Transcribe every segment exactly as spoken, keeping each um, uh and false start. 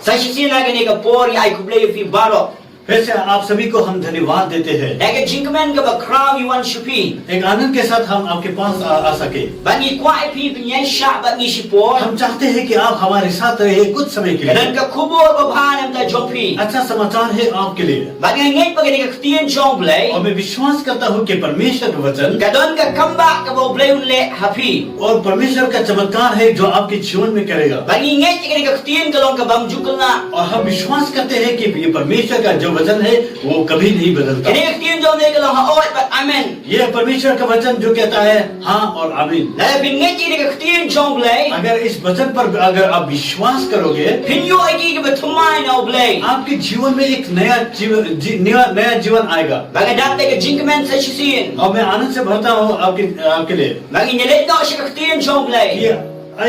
Sa shisien ha kane ka por ngi ai khublei ïa phi baroh. फिर से आप सभी को हम धन्यवाद देते हैं। Da ka jingkmen kaba khraw ngi wan sha phi. एक आनंद के साथ हम आपके पास आ, आ सके। Bad ngi kwah ïa phi ban ïaishah bad ngi shipor. हम चाहते हैं कि आप हमारे साथ रहे कुछ समय के Ka लिए। don ka khubor babha na ka bynta jong phi. अच्छा समाचार है आपके लिए। Bad ngi ngeit ba kane ka ktien jong U Blei और मैं विश्वास करता हूँ कि परमेश्वर का वचन ka don ka kambah kaba U Blei un leh ha phi. और परमेश्वर का चमत्कार है जो आपके जीवन में करेगा। Bad ngi ngeit ba kane ka ktien ka long ka bym ju khyllad. और हम विश्वास करते हैं कि ये परमेश्वर का जो वचन है वो कभी नहीं बदलता। Kane ka ktien jong U Blei ka long hooid bad amen. ये परमेश्वर का वचन जो कहता है हाँ और आमीन। Lada phin ngeit ïa kane ka ktien jong U Blei, अगर इस वचन पर अगर आप विश्वास करोगे, phin ïoh ïa ki kiba thymmai na U Blei. आपके जीवन में एक नया जीवन जी, नया, नया जीवन आएगा। Bad nga dap da ka jingkmen sa shisien. और मैं आनंद से भरता हूँ आपके आपके लिए। Bad ngin ïaleit noh sha ka ktien jong U Blei. ये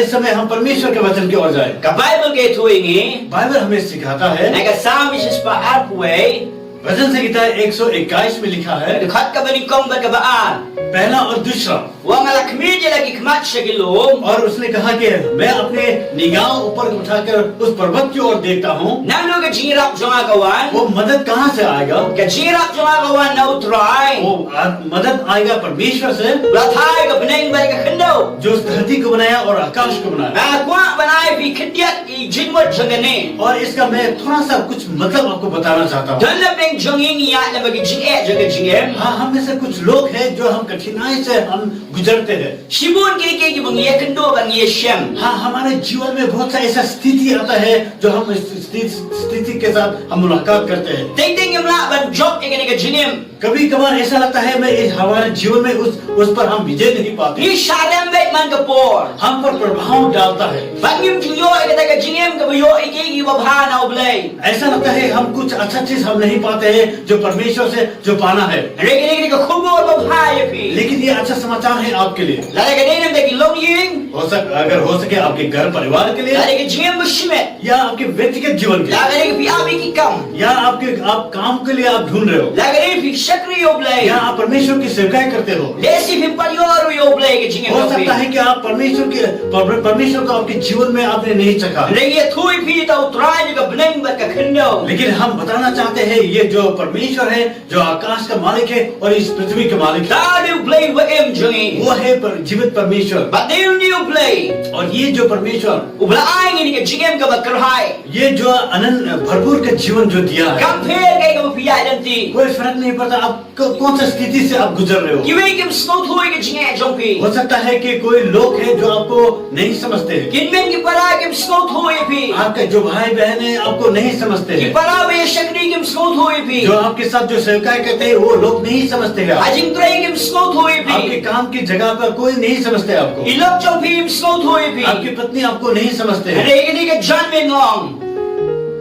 इस समय हम परमेश्वर के वचन की ओर जाए। Ka Baibl ka ïathuh ïa ngi बाइबल हमें सिखाता है। na ka Salm shispah arphew wei, भजन संहिता एक सौ इक्कीस में लिखा है, dkhot kaba nyngkong bad kaba ar. पहला और दूसरा। Wat nga la khmih ïa la ki khmat sha ki lum. और उसने कहा कि मैं अपने निगाह ऊपर उठाकर उस पर्वत की ओर देखता हूँ, Naduh ka jingïarap jong nga ka wan. वो मदद कहाँ से आएगा? Ka jingïarap jong nga ka wan na U Trai. वो आ, मदद आएगा परमेश्वर से, Ba la thait ka bneng bad ka khyndew. जो उस धरती को बनाया और आकाश को बनाया। Nga kwah ban ai ïa phi khyndiat ki jingmut jong kane. और इसका मैं थोड़ा सा कुछ मतलब आपको बताना चाहता हूँ। Don na pdeng jong ngi ngi ïaid lem bad ki jingeh jong ka jingim. हाँ, हम में से कुछ लोग हैं जो हम कठिनाई से हम गुजरते हैं। Shibun kiei kiei kiba ngi ïakynduh bad ngi ïashem. हाँ, हमारे जीवन में बहुत सा ऐसा स्थिति आता है जो हम इस स्थिति, स्थिति के साथ हम मुलाकात करते हैं। Teng teng ngim lah ban jop ïa kane ka jingim. कभी कभार ऐसा लगता है मैं इस हमारे जीवन में उस उस पर हम विजय नहीं पाते। Ngi shah rem beit man ka por. हम पर प्रभाव डालता है। Bad ngim ju ïoh ïa kata ka jingim kaba ïoh ïa kiei kiei babha na U Blei. ऐसा लगता है हम कुछ अच्छा चीज हम नहीं पाते हैं जो परमेश्वर से जो पाना है। Hynrei kane ka dei ka khubor babha ïa phi. लेकिन ये अच्छा समाचार है आपके लिए। Lada ka dei na ka bynta ki longïing. हो सक अगर हो सके आपके घर परिवार के लिए Lada ka jingim ba shimet. या आपके व्यक्तिगत जीवन के लिए Lada ka dei phi ap ïa ki kam. या आपके आप काम के लिए आप ढूंढ रहे हो Lada ka dei phi shakri ïa U Blei. या आप परमेश्वर की सेवकाई करते हो। Lehse phim pat ïoh ruh ïa U Blei ha ka jingim हो jong phi. सकता है कि आप परमेश्वर के पर- परमेश्वर को आपके जीवन में आपने नहीं चखा। Hynrei ngi ïathuh ïa phi da U Trai jong ka bneng bad ka khyndew. लेकिन हम बताना चाहते हैं ये जो परमेश्वर है, जो आकाश का मालिक है और इस पृथ्वी का मालिक है, Uta u Blei uba im jong ngi. वो है पर, जीवित परमेश्वर। Bad dei une u Blei और ये जो परमेश्वर, uba la ai ïa ngi ka jingim kaba kyrhai. ये जो अनंत भरपूर का जीवन जो दिया है, Kam pher kaei kaba phi ïaid lynti. कोई फर्क नहीं पड़ता आप क- कौन सा स्थिति से आप गुजर रहे हो। Kiwei kim sngewthuh ïa ka jingeh jong phi. हो सकता है कि कोई लोग हैं जो आपको नहीं समझते हैं। Ki hynmen ki para kim sngewthuh ïa phi. आपका जो भाई बहन है आपको नहीं समझते Ki हैं। para ba ïa shakri kim sngewthuh ïa phi. जो आपके साथ जो सेवकाई करते हैं वो लोग नहीं समझते हैं Ha आप। jingtrei kim sngewthuh ïa phi. आपके काम की जगह पर कोई नहीं समझते आपको। I lok jong phi kim sngewthuh ïa phi. आपकी पत्नी आपको नहीं समझते हैं। Hynrei kane ka jan mynta nga ong.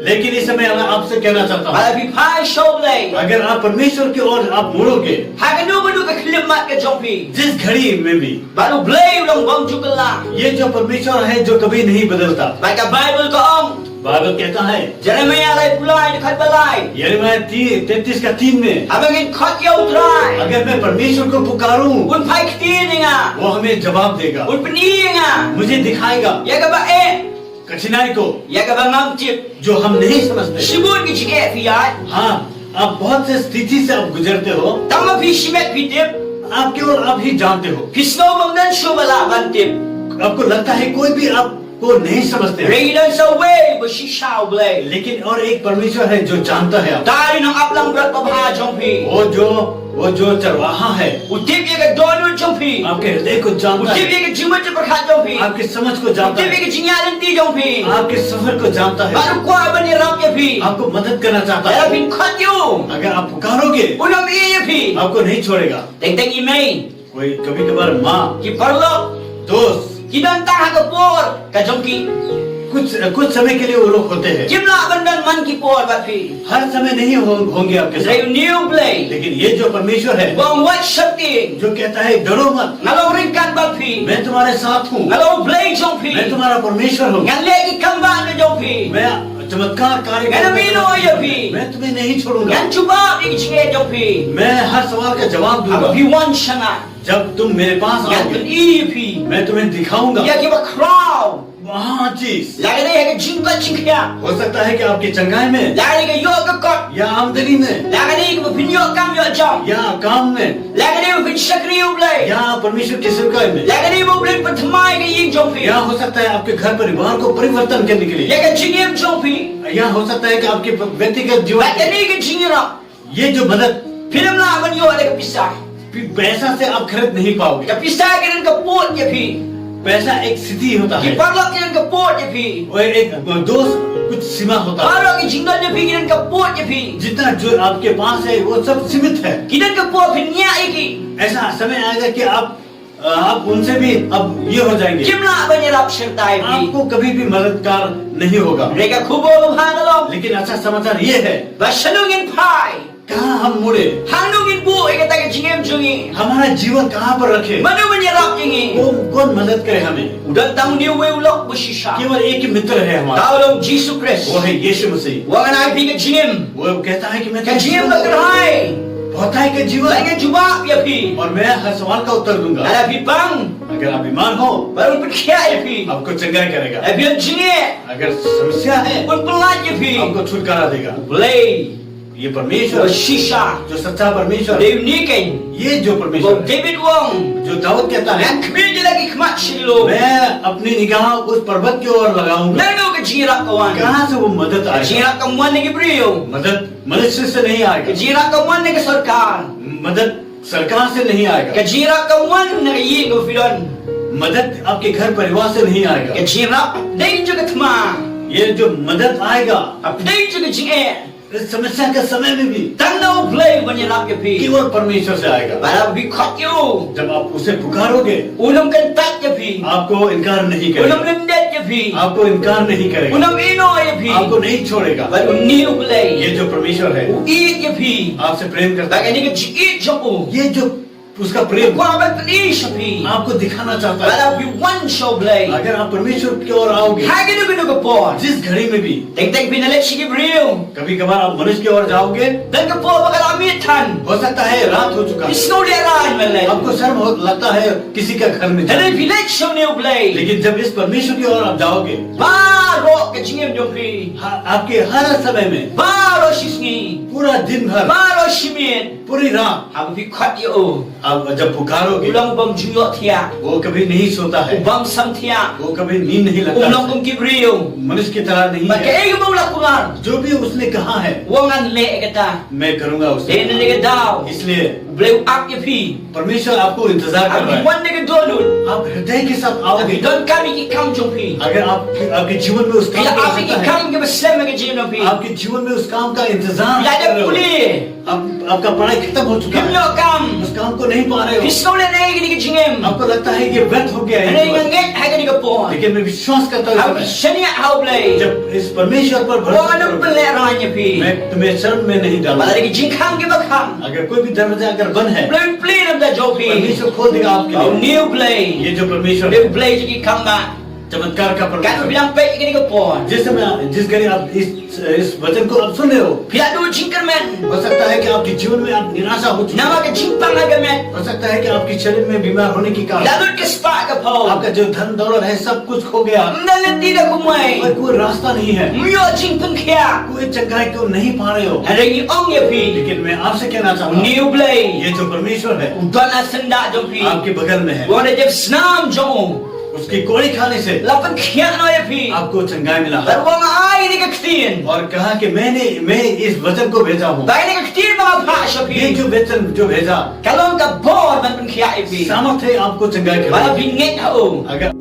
लेकिन इस समय मैं आपसे कहना चाहता हूँ, Lada phi phai sha u Blei. अगर आप परमेश्वर की ओर आप मुड़ोगे, Ha kano kano ka khyllipmat ka jong phi. जिस घड़ी में भी, Bad u Blei u long bym ju kylla. ये जो परमेश्वर है जो कभी नहीं बदलता। Bad ka Baibl ka ong. बाइबल कहता है, Jeremaïah laiphew lai dkhot ba lai. यिर्मयाह ती-, तैंतीस का तीन में, Haba ngin khot ïa u Trai. अगर मैं परमेश्वर को पुकारूं, Un phai ktien ïa nga. वो हमें जवाब देगा, Un pyni ïa nga. मुझे दिखाएगा Ïa kaba eh. कठिनाई को, Ïa kaba ngam tip. जो हम नहीं समझते। Shibun ki jingeh phi ïaid. हाँ, आप बहुत से स्थिति से आप गुजरते हो, Tang ba phi shimet phi tip. आप केवल आप ही जानते हो। Phi sngew bym don shuh ba lah ban tip. आपको लगता है कोई भी आपको नहीं समझते। Hynrei don sa uwei ba shisha u Blei. लेकिन और एक परमेश्वर है जो जानता है आप। Uta u nongap langbrot babha jong phi. वो जो, वो जो चरवाहा है, U tip ïa ka dohnud jong phi. आपके हृदय को U जानता tip है, ïa ka jingmut jingpyrkhat jong phi. आपके समझ को U जानता tip ïa ka है, jingïaid lynti jong phi. आपके सफर को जानता है, Bad u kwah ban ïarap ïa phi. आपको मदद करना चाहता Lada है। phin khot ïa u. अगर आप पुकारोगे, Un ym ïeh ïa phi. आपको नहीं छोड़ेगा। Teng teng i mei. कोई कभी कभार माँ, Ki paralok. दोस्त, Ki don tang ha ka por ka jong ki. कुछ कुछ समय के लिए वो लोग होते हैं, Kim lah ban don man ki por bad phi. हर समय नहीं हो, होंगे आपके Hynrei साथ। une u Blei. लेकिन ये जो परमेश्वर है, Ba ong wat shyrtieng. जो कहता है डरो मत, Nga long ryngkat bad phi. मैं तुम्हारे साथ हूँ, Nga long u Blei jong phi. मैं तुम्हारा परमेश्वर हूँ, Ngan leh ki kam ba nga jong phi. मैं चमत्कार कार्य Ngan ym ïehnoh ïa phi. मैं तुम्हें नहीं छोड़ूंगा, Ngan jubab ïa ki jingeh jong phi. मैं हर सवाल का जवाब Haba दूंगा। phi wan sha nga. जब तुम मेरे पास Ngan आओगे, pyni ïa phi. मैं तुम्हें दिखाऊंगा। Ïa kiba khraw. पांच चीज। La ka dei ha ka jingkoit jingkhiah. हो सकता है कि आपकी चंगाई में, la ka dei ka ïoh ka kot, या आमदनी में, la ka dei kaba phin ïoh kam ïoh jam, या काम में, la ka dei ba phin shakri ïa U Blei, या परमेश्वर की सेवकाई में, la ka dei ba U Blei un pynthymmai ïa ka ïing jong phi, या हो सकता है आपके घर परिवार को परिवर्तन करने के लिए, ïa ka jingim jong phi, या हो सकता है कि आपके व्यक्तिगत जीवन, la ka dei ka jingïarap. ये जो मदद, phim lah ban ïoh da ka pisa. पि-, पैसा से आप खरीद नहीं पाओगे। Ka pisa ka don ka pud ïa phi. पैसा एक स्थिति होता है। Ki paralok ki don ka pud ïa phi. और एक दोस्त कुछ सीमा होता है। Baroh ki jingdon jong phi ki don ka pud ïa phi. जितना जो आपके पास है, वो सब सीमित है। Ki don ka por phin ñiah ïa ki. ऐसा समय आएगा कि आप अ, आप उनसे भी अब ये हो जाएंगे। Kim lah ban ïarap shyrta ïa phi. आपको कभी भी मददगार नहीं होगा। Hynrei ka khubor babha ka long, लेकिन अच्छा समाचार ये है, ba shano ngin phai, कहाँ हम मुड़े, hangno ngin buh ïa kata ka jingim jong ngi, हमारा जीवन कहाँ पर रखे, mano ban ïarap ïa ngi, कौन, कौन मदद करे हमें। U don tang une uwei u lok ba shisha. केवल एक ही मित्र है हमारा, uta u long Jisu Khrist. वो है यीशु मसीह। U ong, ngan ai ïa phi ka jingim, वो कहता है कि मैं, ka jingim ba kyrhai, भलाई का जीवन, bad ngan jubab ïa phi, और मैं हर सवाल का उत्तर दूंगा। Lada phi pang, अगर आप बीमार हो, bad un pynkhiah ïa phi, आपको चंगाई करेगा। Lada phi don jingeh, अगर समस्या है, un pyllait ïa phi, आपको छुटकारा देगा। U Blei, ये परमेश्वर, u shisha, जो सच्चा परमेश्वर, u dei une keiñ, ये जो परमेश्वर, u David u ong, जो दाऊद कहता है, ngan khmih ïa la ki khmat sha ki lum, मैं अपनी निगाह उस पर्वत की ओर लगाऊंगा। Naano ka jingïarap ka wan? कहाँ से वो मदद आएगा? Ka jingïarap kam wan na ki briew. मदद मनुष्य से नहीं आएगा। Ka jingïarap kam wan na ka sorkar. मदद सरकार से नहीं आएगा। Ka jingïarap kam wan na ka ïing kaba phi don. मदद आपके घर परिवार से नहीं आएगा। Ka jingïarap hapdeng jong ka thma. ये जो मदद आएगा, hapdeng jong ka jingeh, इस समस्या के समय में भी, tang na U Blei ban ïarap ïa phi, केवल परमेश्वर से आएगा। Bad haba phi khot ïa u, जब आप उसे पुकारोगे, un ym kyntait ïa phi, आपको इनकार नहीं करेगा, un ym lyndet ïa phi, आपको इनकार नहीं करेगा, un ym ïehnoh ïa phi, आपको नहीं छोड़ेगा। Bad une U Blei, ये जो परमेश्वर है, u ïeit ïa phi, आपसे प्रेम करता है, bad kane ka jingïeit jong u, ये जो उसका प्रेम, u kwah ban pyni sha phi, आपको दिखाना चाहता है। Lada phi wan sha U Blei, अगर आप परमेश्वर की ओर आओगे, ha kano kano ka por, जिस घड़ी में भी, teng teng phin leit sha ki briew, कभी कभार आप मनुष्य की ओर जाओगे, don ka por ba ka la miet than, हो सकता है रात हो चुका है, phi sngew lehraiñ ban leit, आपको शर्म हो, लगता है किसी का घर में जाने में। Hynrei phi leit sha une U Blei, लेकिन जब इस परमेश्वर की ओर आप जाओगे, baroh ka jingim jong phi, हाँ, आपके हर समय में, baroh shisngi, पूरा दिन भर, baroh shi miet, पूरी रात, haba phi khot ïa u, आप जब पुकारोगे, u long u bym ju ïohthiah, वो कभी नहीं सोता है, u bym samthiah, वो कभी नींद नहीं लगता, u long kum ki briew, मनुष्य की तरह नहीं है, bad kaei kaba u la kular, जो भी उसने कहा है, u ong, ngan leh kata, मैं करूंगा उसे, dei na kane ka daw, इसलिए U Blei u ap ïa phi, परमेश्वर आपको इंतजार कर रहा है, haba phi wan da ka dohnud, आप हृदय के साथ आओगे, haba phi donkam ïa ki kam jong phi, अगर आप, आपके जीवन में उस काम की आवश्यकता है, phi la ap ïa ki kam kiba slem ha ka jingim jong phi, आपके जीवन में उस काम का इंतजार कर रहे हो, phi la dep pule, अब आपका पढ़ाई खत्म हो चुका है। Phim ïoh kam. उस काम को नहीं पा रहे हो। Phi sngew lehnoh ïa kane ka jingim. आपको लगता है ये व्यर्थ हो गया है। Hynrei nga ngeit ha kane ka por, लेकिन मैं विश्वास करता हूँ, haba phi shaniah ha U Blei, जब इस परमेश्वर पर भरोसा करोगे, u ong, ngan pynlehraiñ ïa phi, मैं तुम्हें शरण में नहीं डालूंगा। Bad lada ki jingkhang kiba khang, अगर कोई भी दरवाजा अगर बंद है, U Blei un plie na ka bynta jong phi. परमेश्वर खोल देगा आपके लिए। Une U Blei, ये जो परमेश्वर है, U Blei jong ki kam bah, चमत्कार का परमेश्वर। Katba phi dang peit ïa kane ka por, जिस समय आप, जिस घड़ी आप इस, इस वचन को आप सुन रहे हो, phi la duh jingkyrmen. हो सकता है कि आपके जीवन में आप निराशा हो चुकी है। Namar ka jingpang ha ka met. हो सकता है कि आपके शरीर में बीमार होने के कारण, phi la lut ka spah ka phew, आपका जो धन दौलत है, सब कुछ खो गया। Ym don lynti da kumwei. और कोई रास्ता नहीं है। Ym ïoh jingpynkhiah. कोई चंगाई को नहीं पा रहे हो। Hynrei ngi ong ïa phi, लेकिन मैं आपसे कहना चाहता हूँ, une U Blei, ये जो परमेश्वर है, u don ha syndah jong phi, आपके बगल में है। U ong, da ka jingïasam jong u, उसकी कौड़ी खाने से, la pynkhiah noh ïa phi, आपको चंगाई मिला। Bad u ong, nga ai ïa kane ka ktien, और कहा कि मैंने, मैं इस वचन को भेजा हूँ। Bad kane ka ktien ba nga phah sha phi, ये जो वचन जो भेजा, ka long ka bor ban pynkhiah ïa phi, सामर्थ है आपको चंगाई करने की। Bad lada phi ngeit ha u, अगर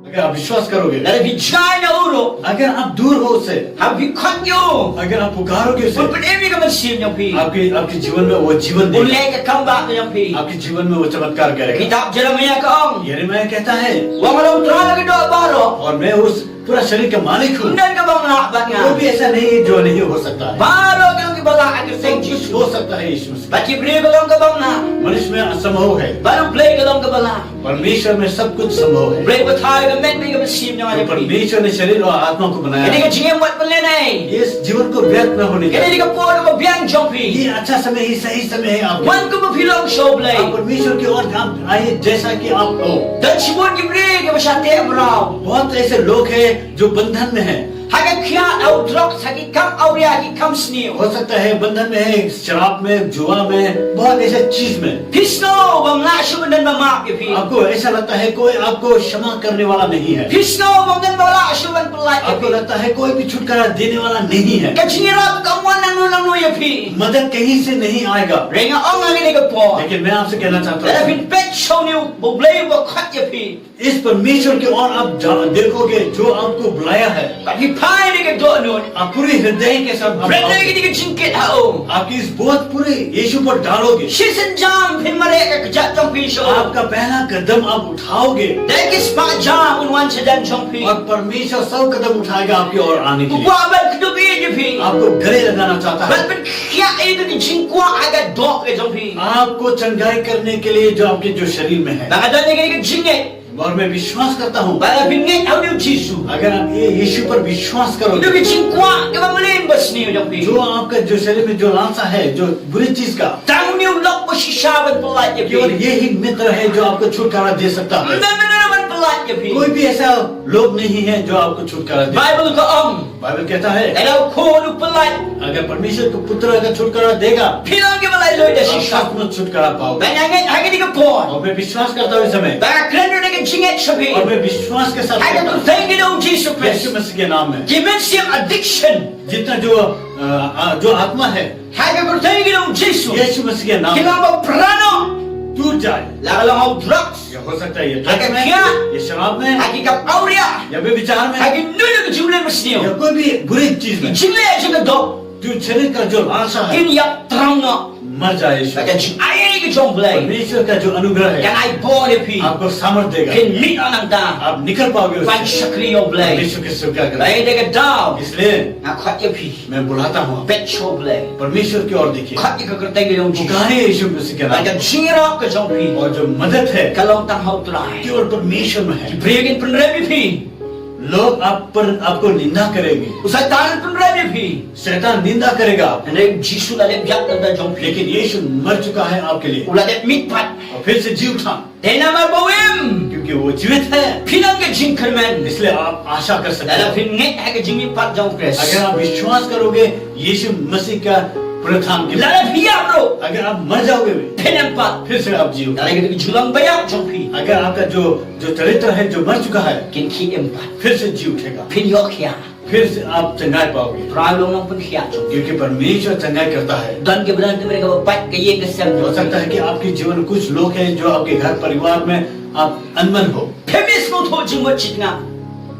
अगर आप विश्वास करोगे, lada phi jngai na u ruh, अगर आप दूर हो उससे, haba phi khot ïa u, अगर आप पुकारोगे उसे, un pynim ïa ka mynsiem jong phi, आपके, आपके जीवन में वो जीवन देगा, un leh ïa ka kam bah ka jong phi, आपके जीवन में वो चमत्कार करेगा। Kitab Jeremaïah ka ong, यिर्मयाह कहता है, u ong, nga long U Trai ba kynnoh baroh, और मैं उस पूरा शरीर का मालिक हूँ। Ym don kaba ym lah bad nga. कोई भी ऐसा नहीं है जो नहीं हो सकता है। Baroh ki long ki Ba lah ha ka kyrteng Jisu. Ho sakta hai Yishu Masih. Bad ki briew ki long kaba bang na. Manush mein asambhav hai. Bad U Blei ki long kaba lah. Parmeshwar mein sab kuch sambhav hai. Blei ba thaw ïa ka met bad ïa ka mynsiem jong nga. Parmeshwar ne sharir aur atma ko banaya hai. Kane ka jingim wat ban lehniam. Ye jeevan ko vyarth na hone ka. Kane ka por kaba biang jong phi. Ye acha samay hi, sahi samay hai aapke liye. Wan kumba phi long sha U Blei. Aap Parmeshwar ki or aap aiye jaisa ki aap ho. Don shibun ki briew kiba shah teh mraw. Bahut aise log hai jo bandhan mein hai. Ha ka kiad, ha u drok, ha ki kam awria, ha ki kam sniew. Ho sakta hai bandhan mein hai, sharab mein, jua mein, bahut aise cheez mein. Phi sngew bym lah shuh ban don ba map ïa phi. Aapko aisa lagta hai koi aapko kshama karne wala nahi hai. Phi sngew bym don ba lah shuh ban pyllait ïa phi. Aapko lagta hai koi bhi chutkara dene wala nahi hai. Ka jingïarap kam wan nangno nangno ïa phi. Madad kahin se nahi aayega. Hynrei nga ong ha kane ka por. Lekin main aapse kehna chahta hoon. Lada phin peit sha une U Blei uba khot ïa phi. Is Parmeshwar ki or aap dekhoge jo aapko bulaya hai. Bad phi phai na ka dohnud. Aap puri hriday ke saath bret na kane ka jingkit ha u. Aapki is booh puri Yishu par daloge. Shisien jam phin mareh ka kjat jong phi sha u. Aapka pehla kadam aap uthaoge. Dei ki spah jam un wan shajan jong phi. Aur Parmeshwar saw kadam uthayega aapki or aane ke liye. U kwah ban kdup ïa phi. Aapko gale lagana chahta hai. Bad ban khiah ïa ka jingkwah ha ka doh ka jong phi. Aapko changai karne ke liye jo aapke jo sharir mein hai. Ba ka don ïa ka jingngeit. और मैं विश्वास करता हूँ, ba lada phi ngeit ha u Jisu, अगर आप ये यीशु पर विश्वास करोगे, ïa ka jingkwah kaba mlien ba sniew jong phi. जो आपका जो शरीर में जो लालसा है, जो बुरी चीज का, tang une u lok ba shisha ban pyllait ïa phi. केवल यही मित्र है जो आपको छुटकारा दे सकता है। Ym don mano ban pyllait ïa phi. कोई भी ऐसा लोग नहीं है जो आपको छुटकारा दे। Baibl ka ong, बाइबल कहता है, lada u Khun u pyllait, अगर परमेश्वर का पुत्र अगर छुटकारा देगा, phin long kiba laitluid da shisha. आप सचमुच छुटकारा पाओगे। Ba nga ngeit ha kane ka por, और मैं विश्वास करता हूँ इस समय, ba nga kren ruh da ka jingngeit sha phi, और मैं विश्वास के साथ कहता हूँ, ha ka kyrteng jong u Jisu Khrist, यीशु मसीह के नाम में, ki mynsiem addiction, जितना जो, अ, अ, जो आत्मा है, ha ka kyrteng jong u Jisu, यीशु मसीह के नाम में, ki long ba pra noh, टूट जाए। Lada long ha u drugs, या हो सकता है ये ड्रग्स में, ha ka kiad, ये शराब में, ha ki kam awria, या व्यभिचार में, ha kino kino ki jingmlien mynsiem, या कोई भी बुरी चीज में, ki jingleh jong ka doh, जो शरीर का जो लालसा है, kin ïap tram noh, मर जाए यीशु। Bad ka jingai ka jong u Blei, परमेश्वर का जो अनुग्रह है, kan ai bor ïa phi, आपको सामर्थ देगा, phin mih noh nangta, आप निकल पाओगे उससे, ban shakri ïa u Blei, परमेश्वर की सेवा करें। Bad da kata, इसलिए, nga khot ïa phi, मैं बुलाता हूँ, peit sha u Blei, परमेश्वर की ओर देखिए, khot ïa ka kyrteng jong u Jisu, पुकारिए यीशु मसीह के नाम, bad ka jingïarap ka jong phi, और जो मदद है, ka long tang ha u Trai, केवल परमेश्वर में है। Ki briew kin pynrem ïa phi, लोग आप पर, आपको निंदा करेंगे, u Soitan un pynrem ïa phi, शैतान निंदा करेगा आपको, hynrei u Jisu u la leit biang na ka bynta jong phi, लेकिन यीशु मर चुका है आपके लिए, u la dep mih pat, और फिर से जी उठा। Dei namar ba u im, क्योंकि वो जीवित है, phin long ka jingkyrmen, इसलिए आप आशा कर सकते हैं। Lada phin ngeit ha ka jingmihpat jong u Khrist, अगर आप विश्वास करोगे यीशु मसीह का पुनरुत्थान के लिए, lada phi ïap ruh, अगर आप मर जाओगे भी, phin im pat, फिर से आप जी उठोगे। Lada ka jinglong ba ïap jong phi, अगर आपका जो, जो चरित्र है, जो मर चुका है, kin khie im pat, फिर से जी उठेगा, phin ïoh khiah, फिर से आप चंगाई पाओगे। Trai u long nongpynkhiah jong phi, क्योंकि परमेश्वर चंगाई करता है। Don kiba don, to mareh kaba pait ka ïing ka sem jong phi, हो सकता है कि आपके जीवन में कुछ लोग हैं जो आपके घर परिवार में आप अनबन हो। Phim sngewthuh jingmut jingngap,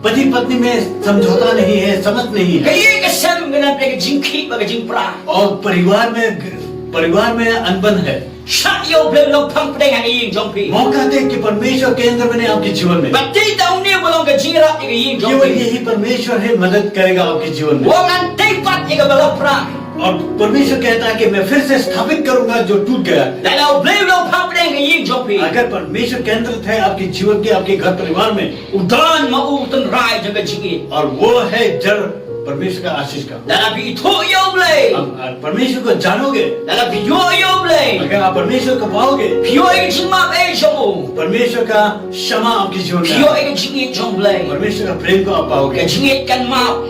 पति पत्नी में समझौता नहीं है, समझ नहीं है। Ka ïing ka sem ka don ka jingkhih bad ka jingpra, और परिवार में, परिवार में अनबन है। Shah ïa u Blei u long phang pdeng ha ka ïing jong phi, मौका दे कि परमेश्वर केंद्र बने आपके जीवन में। Bad tei tang une uba long ka jingïarap ïa ka ïing jong phi, केवल यही परमेश्वर है मदद करेगा आपके जीवन में। U ong, ngan tei pat ïa kaba la pra. और परमेश्वर कहता है कि मैं फिर से स्थापित करूंगा जो टूट गया है। Lada u Blei u long phang pdeng ha ka ïing jong phi, अगर परमेश्वर केंद्रित है आपके जीवन के, आपके घर परिवार में, u don ma u u tynrai jong ka jingïeit, और वो है जड़ परमेश्वर का आशीष का। Lada phi ithuh ïa u Blei, आप, आप परमेश्वर को जानोगे, lada phi ïoh ïa u Blei, अगर आप परमेश्वर को पाओगे, phi ïoh ïa ka jingmap ei jong u, परमेश्वर का क्षमा आपके जीवन में, phi ïoh ïa ka jingïeit jong u Blei, परमेश्वर का प्रेम को आप पाओगे। Ka jingïeit kan map,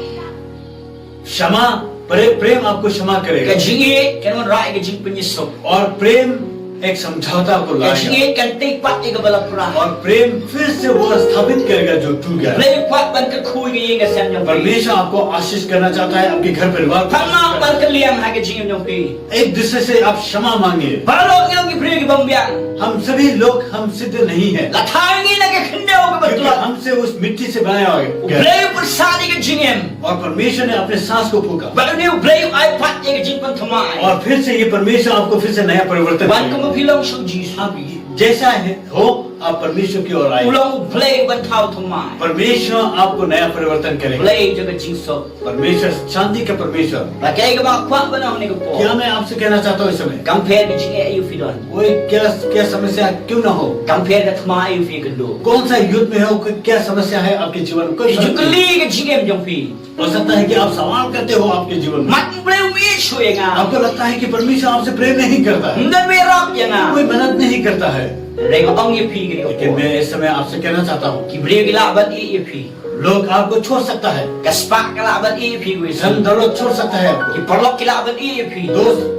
क्षमा, प्रे-, प्रेम आपको क्षमा करेगा। Ka jingïeit kan wanrah ïa ka jingpynsuk, और प्रेम एक समझौता को लाएगा। Ka jingïeit kan tei pat ïa kaba la pra. और प्रेम फिर से वो स्थापित करेगा जो टूट गया। Blei u kwah ban kyrkhu ïa ka ïing ka sem jong phi. परमेश्वर आपको आशीष करना चाहता है, आपके घर परिवार को। Pynmap ban kylliang ha ka jingim jong phi. एक दूसरे से आप क्षमा मांगिए। Baroh ngi long ki briew ki bym biang. हम सभी लोग, हम सिद्ध नहीं है। La thait ngi na ka khyndew kaba tlot, क्योंकि हमसे उस मिट्टी से बनाया गया। U Blei u pyrsad ïa ka jingim, और परमेश्वर ने अपने सांस को फूंका। Bad une u Blei u ai pat ïa ka jingpynthymmai. और फिर से ये परमेश्वर आपको फिर से नया परिवर्तन करेगा। Wan kumba phi long sha u Jisu. आप जैसा है, हो, आप परमेश्वर की ओर आए। U long u Blei ban thaw thymmai. परमेश्वर आपको नया परिवर्तन करेगा। Blei jong ka jingsuk. परमेश्वर, शांति का परमेश्वर। Ba kaei kaba nga kwah ban ong ha kane ka por. क्या मैं आपसे कहना चाहता हूँ इस समय? Kam pher ka jingeh aïu phi don. वो क्या, क्या समस्या क्यों ना हो? Kam pher ka thma aïu phi kynduh. कौन सा युद्ध में हो, क्या समस्या है आपके जीवन में, कोई फर्क नहीं। Phi ju kylli ka jingim jong phi. हो सकता है कि आप सवाल करते हो आपके जीवन में। Mat u Blei um ïeit shuh ïa nga. आपको लगता है कि परमेश्वर आपसे प्रेम नहीं करता है। Ym don ba ïarap ïa nga. कोई मदद नहीं करता है। Hynrei nga ong ïa phi ha kane ka por. लेकिन मैं इस समय आपसे कहना चाहता हूँ, ki briew ki lah ban ïeit ïa phi. लोग आपको छोड़ सकता है। Ka spah ka lah ban ïeit ïa phi, kawei. धन दौलत छोड़ सकता है आपको। Ki paralok ki lah ban ïeit ïa phi. दोस्त,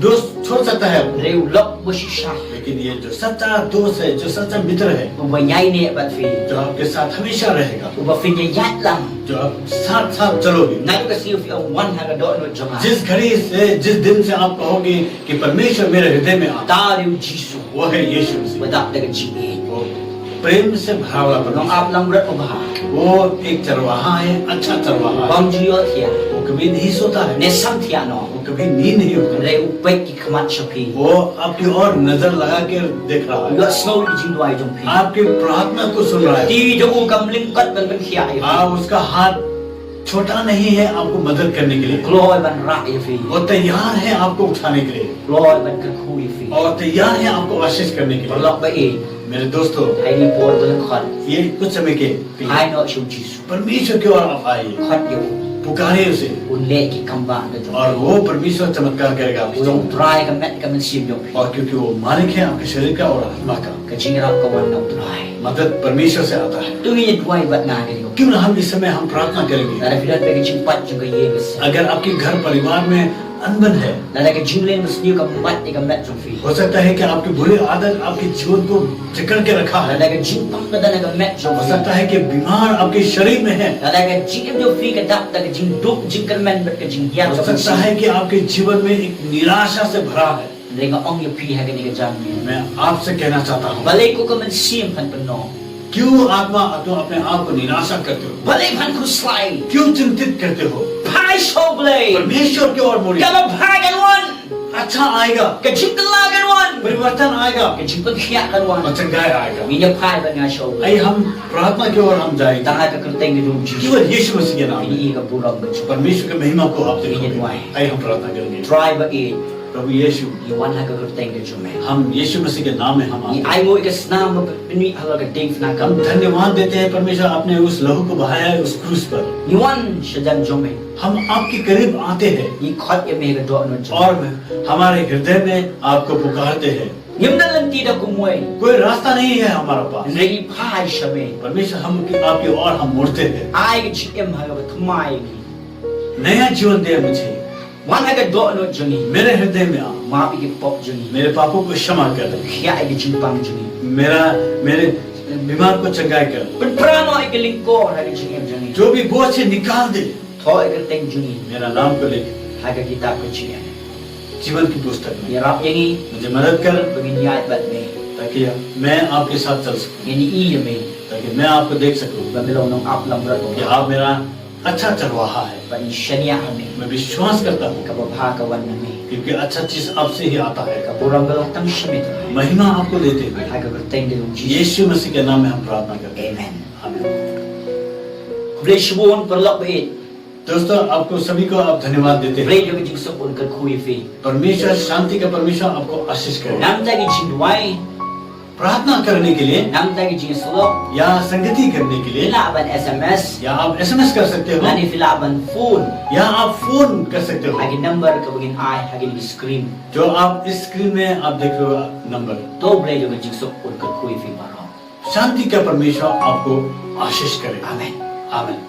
दोस्त छोड़ सकता है आपको। Hynrei u lok ba shisha, लेकिन ये जो सच्चा दोस्त है, जो सच्चा मित्र है, uba ïaineh bad phi, जो आपके साथ हमेशा रहेगा, uba phin ïaid lang, जो आप साथ साथ चलोगे। Naduh ka sngi phi ong, wan ha ka dohnud jong nga. जिस घड़ी से, जिस दिन से आप कहोगे कि परमेश्वर मेरे हृदय में आ, uta u dei u Jisu. वो है यीशु मसीह। Uba dap da ka jingïeit. वो प्रेम से भरा हुआ परमेश्वर। Nongap langbrot uba bha. वो एक चरवाहा है, अच्छा चरवाहा है। Bym ju ïohthiah. वो कभी नहीं सोता है। Ym shym thiah noh. वो कभी नींद नहीं होता। Hynrei u peit ki khmat sha phi. वो आपकी ओर नजर लगा के देख रहा है। U ïohsngew ïa ki jingduwai jong phi. आपकी प्रार्थना को सुन रहा है। Kti jong u kam lyngkot ban pynkhiah ïa phi. हाँ, उसका हाथ छोटा नहीं है आपको मदद करने के लिए। Kloi ban rah ïa phi. वो तैयार है आपको उठाने के लिए। Kloi ban kyrkhu ïa phi. और तैयार है आपको आशीष करने के लिए। Paralok ba ïeit. मेरे दोस्तों, ha kane ka por ba lyngkot, ये कुछ समय के लिए, phai noh sha u Jisu. परमेश्वर की ओर आप आइए। Khot ïa u. पुकारिए उसे। Un leh ki kambah da jong phi. और वो परमेश्वर चमत्कार करेगा आपके जीवन में। U long u Trai ka met ka mynsiem jong phi. और क्योंकि वो मालिक है आपके शरीर का और आत्मा का। Ka jingïarap ka wan na u Trai. मदद परमेश्वर से आता है। To ngin ïa duwai bad nga ha kane ka por. क्यों ना हम इस समय हम प्रार्थना करेंगे? Lada phi don bad ka jingpait jong ka ïing ka sem. अगर आपके घर परिवार में अनबन है, lada ka jingleh basniew kam pait ïa ka met jong phi, हो सकता है कि आपकी बुरी आदत आपके जीवन को जकड़ के रखा है। Lada ka jingpang ka don ha ka met jong phi, हो सकता है कि बीमार आपके शरीर में है, lada ka jingim jong phi ka dap da ka jingduk jingkyrmen bad ka jinghiar jong ka mynsiem, हो सकता है कि आपके जीवन में एक निराशा से भरा है। Hynrei nga ong ïa phi ha kane ka janmiet, मैं आपसे कहना चाहता हूँ, balei ko ka mynsiem phan pynnoh? क्यों आत्मा, तुम अपने आप को निराशा करते हो? Balei phan khuslai? क्यों चिंतित करते हो? Phai sha u Blei. परमेश्वर की ओर मुड़िए। Kaba bha kan wan. अच्छा आएगा। Ka jingkylla kan wan. परिवर्तन आएगा। Ka jingpynkhiah kan wan. और चंगाई आएगा। Ngin ïa phai bad nga sha u Blei. आइए हम प्रार्थना की ओर हम जाएंगे। Tang ha ka kyrteng ka jong u Jisu. केवल यीशु मसीह के नाम में। Ngin ïa ka burom ka jong u. परमेश्वर की महिमा को आप देखोगे। Ngin ïa duwai. आइए हम प्रार्थना करेंगे। Trai ba ïeit. प्रभु यीशु, ngi wan ha ka kyrteng ka jong me. हम यीशु मसीह के नाम में हम आते हैं। Ngi ainguh ïa ka snam ba pynmih halor ka diengphna. हम धन्यवाद देते हैं परमेश्वर, आपने उस लहू को बहाया है उस क्रूस पर। Ngi wan shajan jong me. हम आपके करीब आते हैं। Ngi khot ïa me ha ka dohnud jong me. और हमारे हृदय में आपको पुकारते हैं। Ngim don lynti da kumwei. कोई रास्ता नहीं है हमारा पास। Hynrei ngi phai sha me. परमेश्वर, हम आपकी ओर हम मुड़ते हैं। Ai ka jingim ha kaba thymmai ïa ngi. नया जीवन दे मुझे। Wan ha ka dohnud jong ngi. मेरे हृदय में आ। Map ïa ki pop jong ngi. मेरे पापों को क्षमा कर। Khiah ïa ki jingpang jong ngi. मेरा, मेरे बीमार को चंगाई कर। Pynpra noh ïa ki lyngkor ha ka jingim jong ngi. जो भी बोझ है निकाल दे। Thoh ïa ka kyrteng jong ngi. मेरा नाम को लिख। Ha ka kitab ka jingim. जीवन की पुस्तक में। Ïarap ïa ngi. मुझे मदद कर। Ba ngin ïaid bad me. ताकि मैं आपके साथ चल सकूं। Ngin ïohi ïa me. ताकि मैं आपको देख सकूं। Ba me long u nongap langbrot uba bha. कि आप मेरा अच्छा चरवाहा है। Ba ngin shaniah ha me. मैं विश्वास करता हूँ। Kaba bha ka wan na me. क्योंकि अच्छा चीज आपसे ही आता है। Ka burom ka long tang sha me Trai. महिमा आपको देते हुए। Ha ka kyrteng ka jong u Jisu. यीशु मसीह के नाम में हम प्रार्थना करते हैं। Amen. आमीन। Khublei shibun paralok ba ïeit. दोस्तों, आपको सभी को आप धन्यवाद देते हैं। Blei jong ka jingsuk un kyrkhu ïa phi. परमेश्वर, शांति का परमेश्वर आपको आशीष करे। Namar ki jingduwai. प्रार्थना करने के लिए। Namar ki jingïasyllok. या संगति करने के लिए। Phi lah ban S M S. या आप S M S कर सकते हो। Lane phi lah ban phone. या आप फोन कर सकते हो। Ha ki number kaba ngin ai ha kane ka screen. जो आप इस स्क्रीन में आप देख रहे हो नंबर। To Blei jong ka jingsuk un kyrkhu ïa phi baroh. शांति का परमेश्वर आपको आशीष करे। Amen. आमीन।